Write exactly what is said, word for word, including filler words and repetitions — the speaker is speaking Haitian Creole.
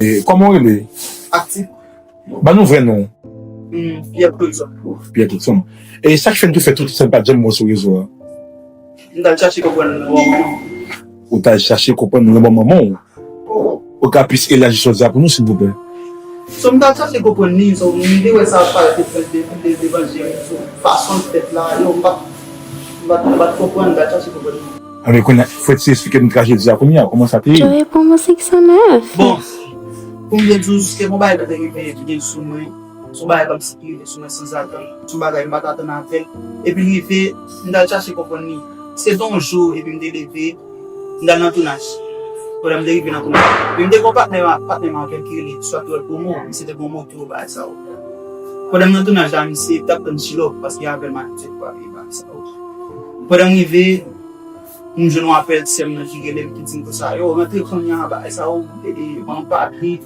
E, kòman w rele? Aktif. Ban nou vrè non w. Hmm, Pierre Claudson. Pierre Claudson. E sa k fè n tou fè tout sa n pa t janm wè w sou rezo a? M t al chache konprann nan bò manman. Ou t al chache konprann nan bò manman w? Ou ka plis elaji sa w di a pou nou, silvouplè? So, m t al chache konprann li, so, m te wè sa ap parèt de, de, de, devan je m, so, fason l fèt la, yo, m pa t, m pa t, m pa t konprann, m t al chache konprann li. Anben, kounye a, fò ti eksplike nou trajedi a kounye a, kòman sa te ye? Joe pou mwen senk san nèf. Bon, pou m byen di w, se yon bagay ki te rive, ki gen sou mwen. Se yon bagay kòmsi ki rive sou mwen sanzatann. Se yon bagay m pa t atann avè l. Epi l rive, m t al chache konprann li. Se te yon jou, epi m te leve, m t al nan tounaj. Pandan m te rive nan tounaj. Epi m te gen yon patnè, patnè m avè l ki rele Swatwell Promo. Misye te gen yon moto, bagay sa yo. Pandan m nan tounaj la, misye t ap tann Chilòv, paske avè l m abitye kwaze, bagay sa yo. Pandan m rive, m jwenn yon apèl sè m nan ki rele m, ki di m konsa, yo, rantre kounye a, bagay sa yo, e, e, ban m papye.